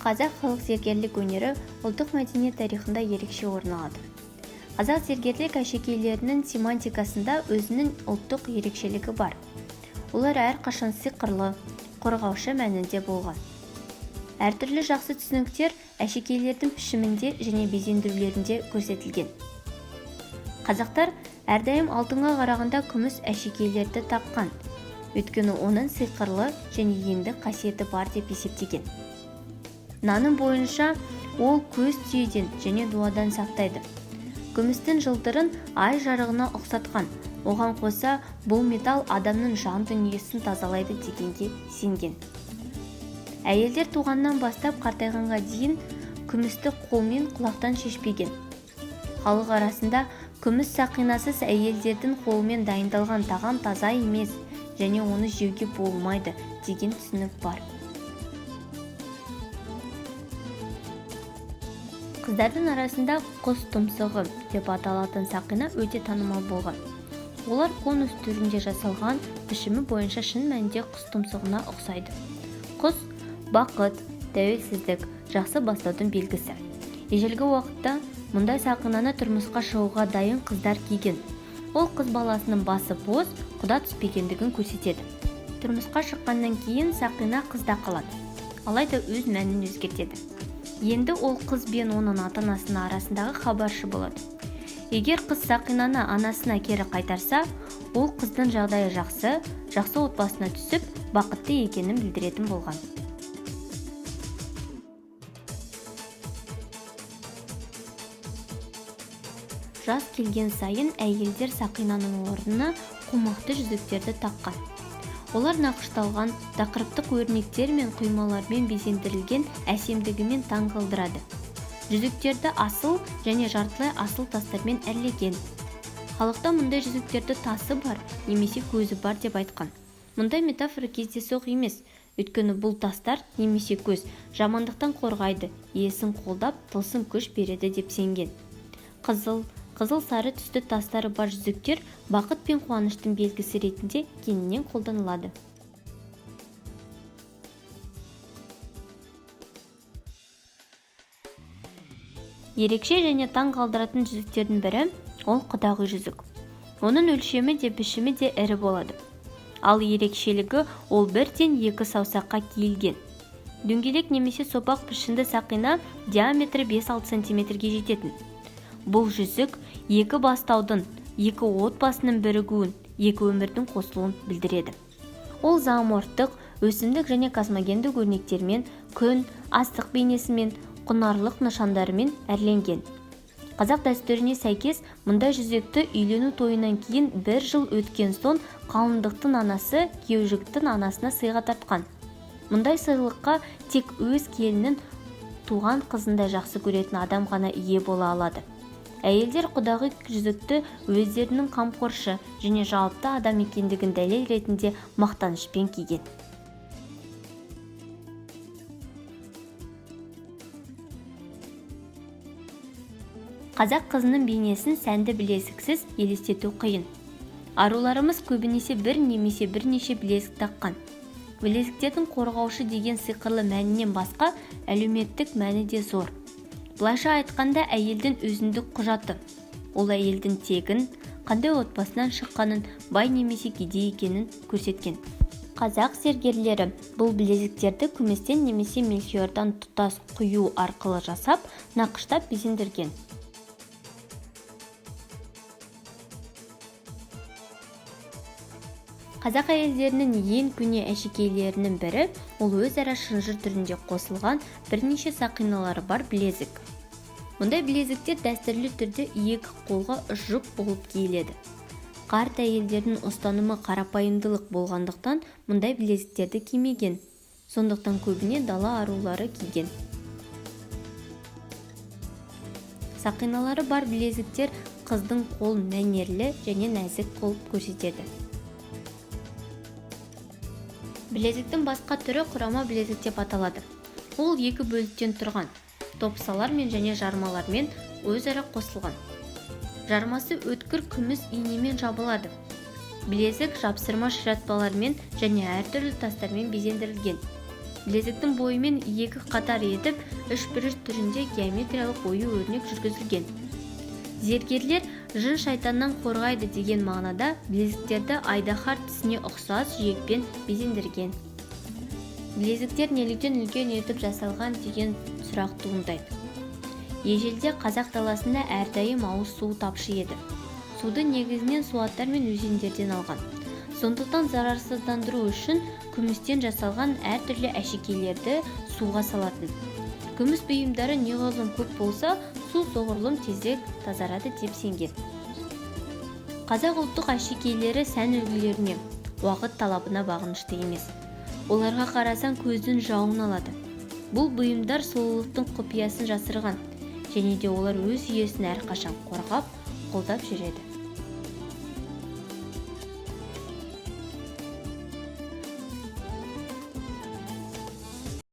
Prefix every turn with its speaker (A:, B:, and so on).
A: Қазақ халық зергерлік өнері ұлттық мәдениет тарихында ерекше орын алады. Қазақ зергерлік әшекейлерінің семантикасында өзінің ұлттық ерекшелігі бар. Олар әрқашан сиқырлы, қорғаушы мәнінде болған. Әртүрлі жақсы түсініктер әшекейлердің пішімінде және безендірулерінде көрсетілген. Қазақтар әрдайым алтынға қарағанда күміс әшекейлерді таққан, өйткені оның сиқырлы және емдік қасиеті бар деп есептеген. Наным бойынша ол көз тиюден және дуадан сақтайды. Күмістің жылтырын ай жарығына ұқсатқан. Оған қоса бұл металл адамның жан дүниесін тазалайды дегенге сенген. Әйелдер туғаннан бастап қартайғанға дейін күмісті қолмен құлақтан шешпеген. Халық арасында күміс сақинасыз әйелдердің қолымен дайындалған тағам таза емес және оны жеуге болмайды деген түсінік бар. Қыздардың арасында құс тұмсығы деп аталатын сақина өте танымал болған. Олар конус түрінде жасалған, пішімі бойынша шын мәнінде құс тұмсығына ұқсайды. Құс бақыт, тәуелсіздік, жақсы бастаудың белгісі. Ежелгі уақытта мұндай сақинаны тұрмысқа шығуға дайын қыздар киген. Ол қыз баласының басы бос, құда түспегендігін көрсетеді. Тұрмысқа шыққаннан кейін сақина қызда қалады. Алайда өз мәнін өзгертеді. Енді ол қыз бен оның ата-анасының арасындағы хабаршы болады. Егер қыз сақинаны анасына кері қайтарса, ол қыздың жағдайы жақсы, жақсы отбасына түсіп, бақытты екенін білдіретін болған. Жас келген сайын әйелдер сақинаның орнына қомақты жүзіктерді таққан. Олар нақышталған, тақырыптық өрнектер мен құймалармен безендірілген әсемдігімен таң қалдырады. Жүзіктерді асыл және жартылай асыл тастармен әрлеген. Халықта мұндай жүзіктерді тасы бар немесе көзі бар деп айтқан. Мұндай метафора кездейсоқ емес, өйткені бұл тастар немесе көз жамандықтан қорғайды, иесін қолдап, тылсым күш береді деп сенген. Қызыл, қызыл-сары түсті тастары бар жүзіктер бақыт пен қуаныштың белгісі ретінде кеңінен қолданылады. Ерекше және таң қалдыратын жүзіктердің бірі ол құдағи жүзік. Оның өлшемі де пішімі де ірі болады. Ал ерекшелігі ол бірден екі саусаққа киілген. Дөңгелек немесе сопақ пішінді сақина диаметрі 5-6 сантиметрге жететін. Бұл жүзік екі бастаудың, екі отбасының бірігуін, екі өмірдің қосылуын білдіреді. Ол зооморфтық, өсімдік және космогендік өрнектермен, күн, астық бейнесімен, құнарлық нышандарымен әрленген. Қазақ дәстүріне сәйкес мұндай жүзікті үйлену тойынан кейін бір жыл өткен соң қалыңдықтың анасы күйеу жігіттің анасына сыйға тартқан. Мұндай сыйлыққа тек өз келінін туған қызындай жақсы көретін адам ғана ие бола алады. Әйелдер құдағи жүзікті өздерінің қамқоршы және жауапты адам екендігін дәлел ретінде мақтанышпен киген. Қазақ қызының бейнесін сәнді білезіксіз елестету қиын. Аруларымыз көбінесе бір немесе бірнеше білезік таққан. Білезіктердің қорғаушы деген сиқырлы мәнінен басқа әлеуметтік мәні де зор. Былайша айтқанда әйелдің өзіндік құжаты. Ол әйелдің тегін, қандай отбасынан шыққанын, бай немесе кедей екенін көрсеткен. Қазақ зергерлері бұл білезіктерді күмістен немесе мельхиордан тұтас құю арқылы жасап, нақыштап безендірген. Қазақ әйелдерінің ең көне әшекейлерінің бірі ол өзара шынжыр түрінде қосылған бірнеше сақиналары бар білезік. Мұндай білезіктер дәстүрлі түрде екі қолға жұп болып киіледі. Қарт әйелдердің ұстанымы қарапайымдылық болғандықтан мұндай білезіктерді кимеген. Сондықтан көбіне дала арулары киген. Сақиналары бар білезіктер қыздың қолын мәнерлі және нәзік қылып көрсетеді. Білезіктің басқа түрі құрама білезік деп аталады. Ол екі бөліктен тұрған, топсалармен және жармалармен өзара қосылған. Жармасы өткір күміс инемен жабылады. Білезік жапсырма ширатпалармен және әртүрлі тастармен безендірілген. Білезіктің бойымен екі қатар етіп үшбұрыш түрінде геометриялық ою-өрнек жүргізілген. Зергерлер жын-шайтаннан қорғайды деген мағынада білезіктерді айдаһар тісіне ұқсас жиекпен безендірген. Білезіктер неліктен үлкен етіп жасалған деген сұрақ туындайды. Ежелде қазақ даласында әрдайым ауыз су тапшы еді. Суды негізінен суаттар мен өзендерден алған. Сондықтан зарарсыздандыру үшін күмістен жасалған әртүрлі әшекейлерді суға салатын. Күміс бұйымдары неғұрлым көп болса, су соғұрлым тезірек тазарады деп сенген. Қазақ ұлттық әшекейлері сән үлгілеріне, уақыт талабына бағынышты емес. Оларға қарасаң, көздің жауын алады. Бұл бұйымдар сұлулықтың құпиясын жасырған және де олар өз иесін әрқашан қорғап, қолдап жүреді.